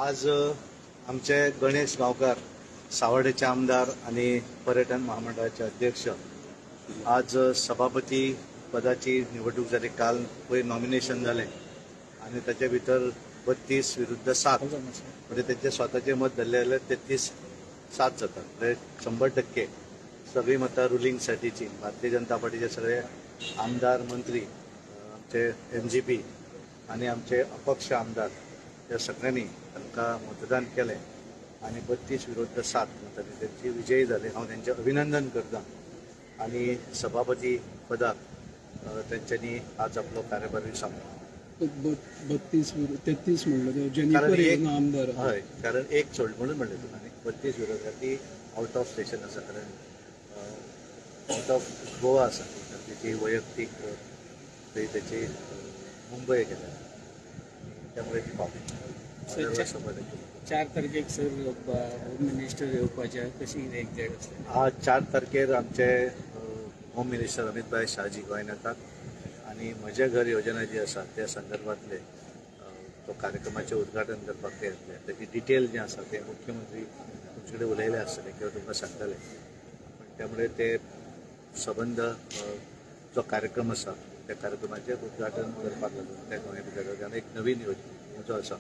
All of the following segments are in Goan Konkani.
आज आमचे गणेश गांवकार, सावर्डेचे आमदार आणि पर्यटन महामंडळाचे अध्यक्ष, आज सभापती पदाची निवडणूक जाली. काल पयर नॉमिनेशन जालें आनी ताचे भितर 32 विरुद्ध 7, म्हणजे तेंचे स्वताचे मत धरले जाल्यार 33-7 जातात. म्हणजे 100% सगळी मतां रुलींग सायडीची, भारतीय जनता पार्टीचे सगळे आमदार, मंत्री, आमचे एमजीपी आनी आमचे अपक्ष आमदार, त्या सगळ्यांनी तांकां मतदान केलें आनी 32 विरुद्ध 7 मतांनी त्यांची विजयी जाले. हांव तेंचें अभिनंदन करता आनी सभापती पदाक तेंच्यांनी आज आपलो कार्यभारूय सांबाळ्ळो. 32-33 म्हणलं तर कारण जेनिफर एक आमदार. हय, कारण एक सोड म्हणून म्हणलें तुका न्ही, 32 विरोध ती आउट ऑफ स्टेशन आसा, कारण आउट ऑफ गोवा आसा ती. कारण तेची वैयक्तीक थंय तेची मुंबय गेल्या, त्यामुळे ती पावली. Otherwise 100%. 4 तारखेक सर होम मिनिस्टर येवपाचे, कशी कितें एक्झॅक्ट आसलें? आज 4 तारखेर आमचे होम मिनिस्टर अमितभाई शहाजी गोंयांत येतात आनी म्हजें घर योजना जी आसा त्या संदर्भातले तो कार्यक्रमाचें उद्घाटन करपाक ते येतले. ताची डिटेल जें आसा तें मुख्यमंत्री तुमचे कडेन उलयले आसतले किंवा तुमकां सांगतले. पण त्यामुळे ते सबंद जो कार्यक्रम आसा त्या कार्यक्रमाचें उद्घाटन करपाक लागून त्या गोंया भितर आनी एक नवीन योजना जो आसा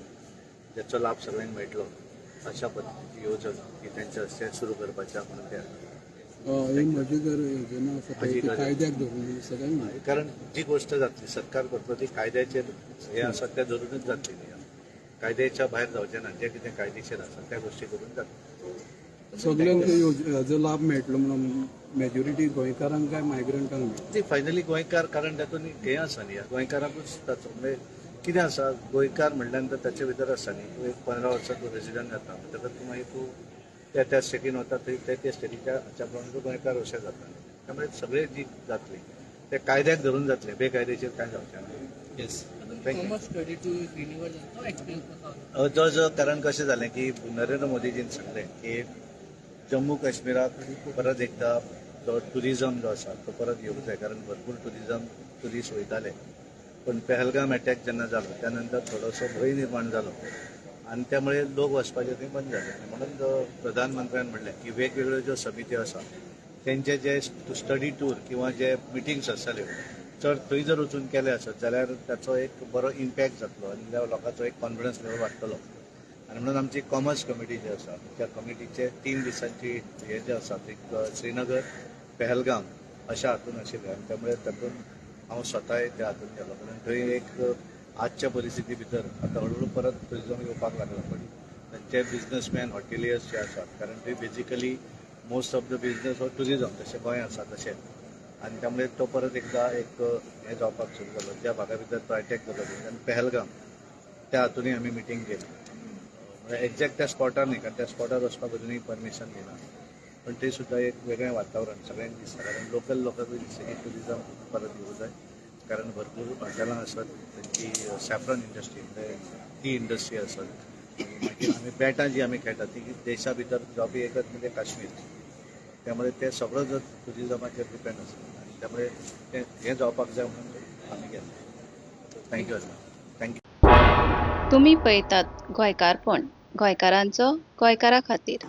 ज्याचो लाभ सगळ्यांक मेळटलो अशा पद्दतीची येवजण ही तेंच्या हस्ते सुरू करपाची म्हणून ते येतात. ही म्हजें घर योजना आसा पळय, म्हजी ती घर. कायद्याक धरून आसा काय ना? कारण जी गोष्ट जातली, सरकार करतलो ती कायद्याचेर हे आसा त्या धरूनच जातली न्ही. कायद्याच्या भायर जावचें ना. जें कितें कायदेशीर आसा त्या गोष्टी करून जातली. सगल्यांक हाजो लाभ मेळटलो म्हणून, मेजॉरिटी गोंयकारांक काय मायग्रंटांक मेळटलो? ती फायनली गोंयकार, कारण तातूंत हें आसा न्ही, गोंयकाराकूच ताचो. म्हणजे कितें आसा, गोंयकार म्हणल्या नंतर ताचे भितर आसा न्ही, तूं एक 15 वर्सां तूं रेजिडंट जाता म्हणटकच तूं मागीर तूं त्या त्या स्टेटीन वता, थंय त्या त्या स्टेटीच्या हाच्या प्रमाणे तूं गोंयकार अशें जाता. त्यामुळे सगळे जी जातली ते कायद्याक धरून जातले, बेकायदेशीर कांय जावचें ना. Yes. Thank you. Commerce 22 renewal जाता, एक्सपिरियन्स कसो? जो जो कारण कशें जालें की नरेंद्र मोदीजीन सांगलें की जम्मू काश्मीराक परत एकदा जो टुरिझम जो आसा तो परत येवंक जाय, कारण भरपूर टुरिझम टुरिस्ट वयताले. पण पेहलगाम अटॅक जेन्ना जालो त्या नंतर थोडोसो भंय निर्माण जालो आनी त्यामुळे लोक वचपाचे थंय बंद जाले. म्हणून जो प्रधानमंत्र्यान म्हणलें की वेगवेगळ्यो ज्यो समित्यो आसा तेंचे जे स्टडी टूर किंवा जे मिटिंग्स आसताल्यो चड थंय जर वचून केले आसत जाल्यार ताचो एक बरो इम्पॅक्ट जातलो आनी त्या लोकांचो एक कॉन्फिडन्स लेवल वाडटलो. आनी म्हणून आमची कॉमर्स कमिटी जी आसा त्या कमिटीचे 3 दिसांची हे जे आसा ते श्रीनगर, पेहलगाम अशा हातून आशिल्ले आनी त्यामुळे तातूंत हांव स्वताय त्या हातून गेलो, कारण थंय एक आजच्या परिस्थिती भितर आतां हळूहळू परत टुरिझम येवपाक लागला, पण तांचे बिझनसमॅन, हॉटेलियर्स जे आसात, कारण थंय basically most of the business हो टुरिझम, जशें गोंय आसा तशें. आनी त्यामुळे तो परत एकदा एक हें जावपाक सुरू जालो ज्या भागा भितर तो अटॅक जालो आनी पेहलगाम त्या हातूनय आमी मिटींग केली. म्हणजे एक्झॅक्ट त्या स्पॉटार न्ही, कारण त्या स्पॉटार वचपाक अजुनूय परमिशन दिना, पण ते सुद्दां एक वेगळें वातावरण सगळ्यांक दिसता, कारण लोकल लोकांकूय दिसता की टुरिझम परत येवं जाय, कारण भरपूर हॉटेलां आसत, तेंची सॅफ्रन इंडस्ट्री म्हणजे टी इंडस्ट्री आसत, मागीर आमी बेटां जी आमी खेळटात ती देशा भितर जावपी एकच म्हणजे काश्मीर. त्यामुळे ते सगळो जो टुरिझमाचेर डिपेंड आसा आनी त्यामुळे ते हें जावपाक जाय म्हणून आमी गेले. Thank you, thank you. तुमी पळयतात गोंयकारपण, गोंयकारांचो गोंयकारा खातीर.